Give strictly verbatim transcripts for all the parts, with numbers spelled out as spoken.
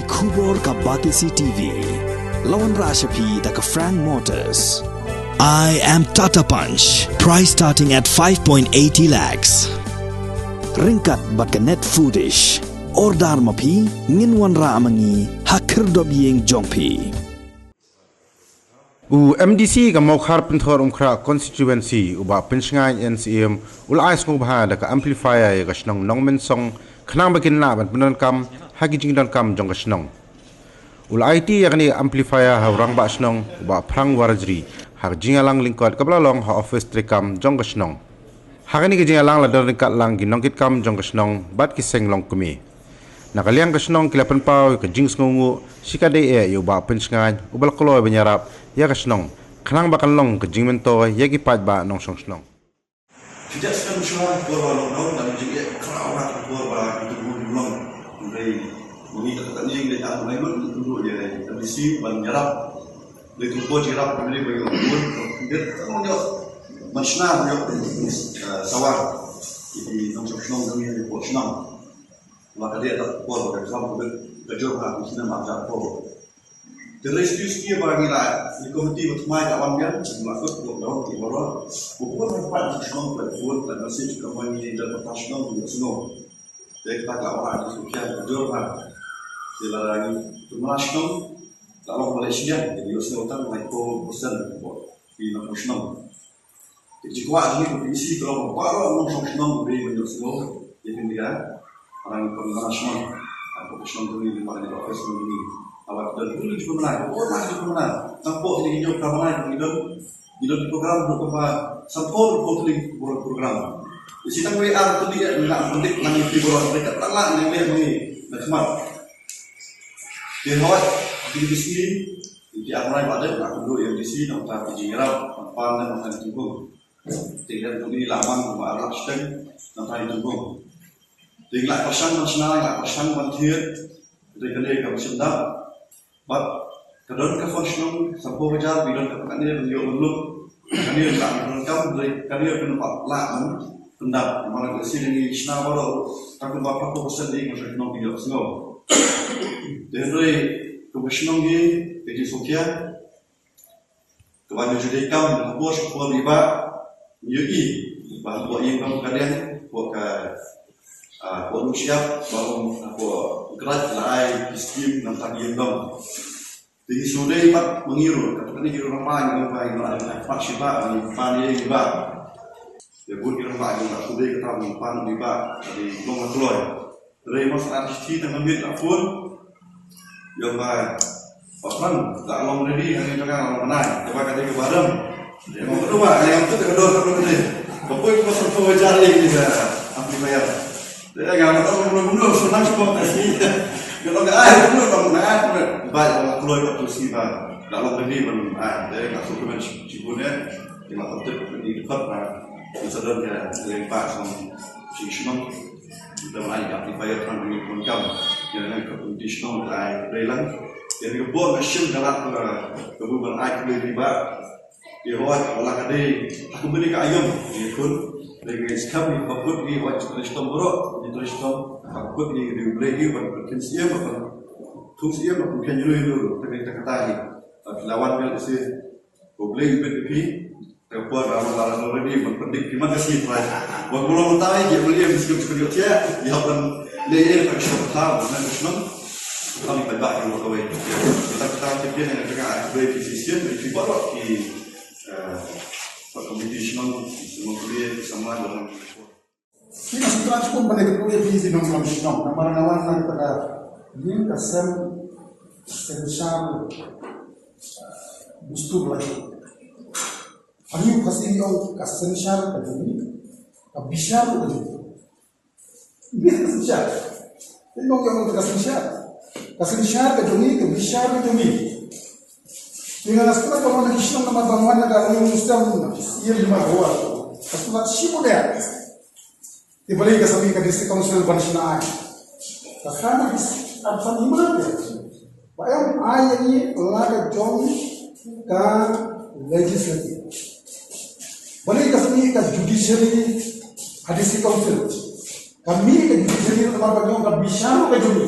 Khubor ka Batesi T V. La wanrah sha phi da ka Frank Motors. I am Tata Punch. Price starting at five point eighty lakhs. Ryngkat bad ka Net Foodish. Order ma phi, ngin wanrah ma ngi ha khyrdop ïing jong phi. U M D C ka Mawkhar Pynthor Umkhrah constituency, u Bah Pynshngain N C M, u la ai sngewbha da ka amplifier ïa ka shnong Nongmynsong, khnang ba kin lah ban pyndonkam ha ki jingdonkam jong ka shnong. U la aiti ïa kane ka amplifier ha u Rangbah Shnong, u Bah Phrang Warajri, ha ka jingïalang lyngkot kaba la long ha office treikam jong ka shnong. Ha kane ka jingïalang la don ryngkat lang ki nongkitkam jong ka shnong bad ki seng longkmie. Na ka liang ka shnong ki la pynpaw ïa ka jingsngewnguh shikatdei eh ïa u Bah Pynshngain, uba la kloi ban ïarap ïa ka shnong, khnang ba kan long ka jingmyntoi ïa ki paidbah nongshong shnong. Ki jait snem shuwa, por ba lockdown, dang jingeh khraw ha ka por ba ngi tu bun long. Hynrei ma ngi, kata ka ngi ngi ïa ka ngi lut, ngi tu ïa M D C ban ïarap. Dei tu por jingïarap, hynrei ba ïoh bun, hynrei ban ïoh, ban shna, ban ïoh, eh, sawar. Ïa ki nongshong shnong jong ngi ha ki por snem. Ba ka dei kata ka por ba ka kham ka bit ka jur ha ki snem ba ka por. Te rescue ski ba ngi la, ngi komiti ba thymmai ka wan biang, ngi la kut ba ka wan ki baroh. Ba ka wan ba ka shnong ka wan ka message ka wan ngi da ka shnong ngi sngew. Te ka la wan ngi sukhian ka jur ha. Te la ngi tu ma shnong la wan Malaysia, te ngi sngew tang lai ko persen ko ki nongshong shnong. Ki kwah jingim ka P C ka long ba baroh nongshong shnong ba dei ban ïohsngew ïa kane ka, arang ka management, ka shnong jong ngi, ba ka office jong ngi. Haba ki don ki jingpynbna, ki don ki jingpynbna. Tang hapoh kine ki jingpynbna ki don, ki don program ruh kaba sanphew, sanphew tylli ki program. Ïa shi tang wei ar tylli ïa nga pyndik nang ïa ki program, mereka tak lah nang leh ngi na khmat. Ki hoi, ki bisi, ki ar nai ba dei, nga kynduh ïa ki bisi, nangta ki jingïarap, pan, nangta ki jingpynbna. Te leh tu ni lamang ba arap shiteng nangta ïa tu bong. Te ngi la pyrshang ban shna, ngi la pyrshang ban thied. Te kane ka ba shim dap. Bad ka don ka fund shnong sanphew hajar, ngi don ka kane ban ïoh ban luk. Kane la ban kam, te kane ka ba lah ban pyndap. Namar ka sien ngi shna baroh, ka kumba phra phew persen ngi ka shnong ngi ïohsngew. Te hynrei ka ba shnong ngi ka jingsngewkhia. Kaba ngi ju dei kam, hapoh sha por ri ba, ngi ïohi ba hapoh ïing dong ka liang, hapoh ka, ah, hapoh Nongshyiap, ba hapoh Grad la ai ki skim nangta ki ïing dong. Te ngi shu dei pat ma ngi ruh, kata ka dei ki ruh rangbah, ngi rangbah, ngi rangbah, ngi pat shi ba, ngi pan ïing ba. Ïa bun ki rangbah, ngi la shu dei kata, ngi pan ïing ba, ka dei long la kloi. Hynrei ma sa shithi tang ka miet la phone. Ïa ba, ba pran, la long ready, hangne jong nga la long bnai. Ïa ba ka dei ka ba rem. Ïa ba ka dei ba, ïa ba ka dei ka dor ka dor ka dei. Ka poi ka ba sanphew hajar ïa ka amplifier. Ïa nga la long long long so nang so ka si. Ïa long ka ai long long long ai. Ba ïa ba kloi ka tu si ba. La long ready ban ai. Ïa nga so kmen chibun ïa. Ïa nga tip ni dekat ba. Sadar ïa leng ba song si shnong. Ïa, ai ka amplifier tang ngi pun kam. Ïa, ngi ka pun di shnong ai dei lang. Ïa, ngi ka bor ka shim ka lak ka, ka bu ban ai ka dei ba. Ïa, hoi, wala ka dei, ha ka bini ka aïom, ïa, kun. Dei ngi skam ngi ka put ngi, hoi, ka dei stom bro, ngi dei stom, ka put ngi, dei blei ngi, ban put kin siem, ban tung siem, ban put kin yulu yulu, ka dei ka kata ngi. Lawan ngi si, ko blei ngi put pi, Ka por ba la la ready ban pyndik phi man ka sngi trai. Wan bulong tai je beli em skum skum je. Ya ban le ye ka shop ta na ka shnong. Kami pada ba ka wei. Kita kita kita na ka ka blei ki shisien ki baroh ki, eh, pa committee shnong, shnong ki sama dalam. Ki na sutra chukum balik ko ye phi si nong nong nong. Namar nawan na kita ka yin ka sem, sem sham, eh, dustur lagi. Ani u Khasi u ong ka synshar ka jong ngi, ka bishar ka jong ngi. Ngi ka synshar. Te ngi ong ka synshar. Ka synshar ka jong ngi, ka bishar ka jong ngi. Te nga nga sngewthuh ba ngi shnong namar ba ngi wan na ka ri Muslim, ïa lima hawa. Ka sngewthuh shi model. Te balei ka sami ka District Council ban shna ai. Ka khana is ab san hima te. Ba em ai ïa ngi la ka jong ka legislative. Balei ka sami ka judiciary ha District Council. Kami ka judiciary namar ba jong ka bishar ka jong ngi.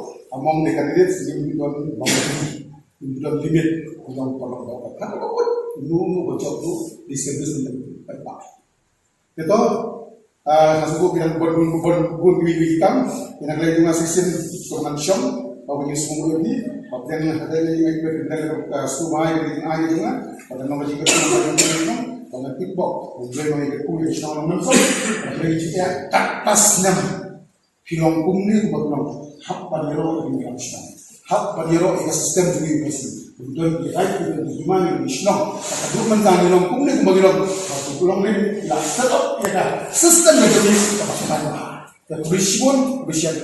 among the candidates ngim don boundary, ngim don limit, ngim don boundary. Haba kut, no no ba jop no, the service ngim pat ba. Ito, ah, nga sngewthuh phi nang bun bun bun bun bun bun kam, phi nang leit jong nga shisien, sngewthuh nang shong, ba ngin sngewthuh ïa phi, ba phi nang leit jong nga sngewthuh ba ngin ai jong nga, ba nang ba jingkyrkhu ba nang ba jingkyrkhu, ba nang tip ba, ba nang ba jingkyrkhu ïa shnong nang mynsong, ba nang jingkyrkhu kat tas nam, phi long kumne kumba phi long, hap ban ïa long ïa phi nang shnong. hap ban ïaroh ïa ka system jong ngi ka si. Don ki rai ki don ki hima ngi shnong. Ka duk mynta ngi long kumne kumba ngi long. Ka duk long ne la set up ïa ka system jong ngi ka ba ka ba. Ka bri shibun bri shan.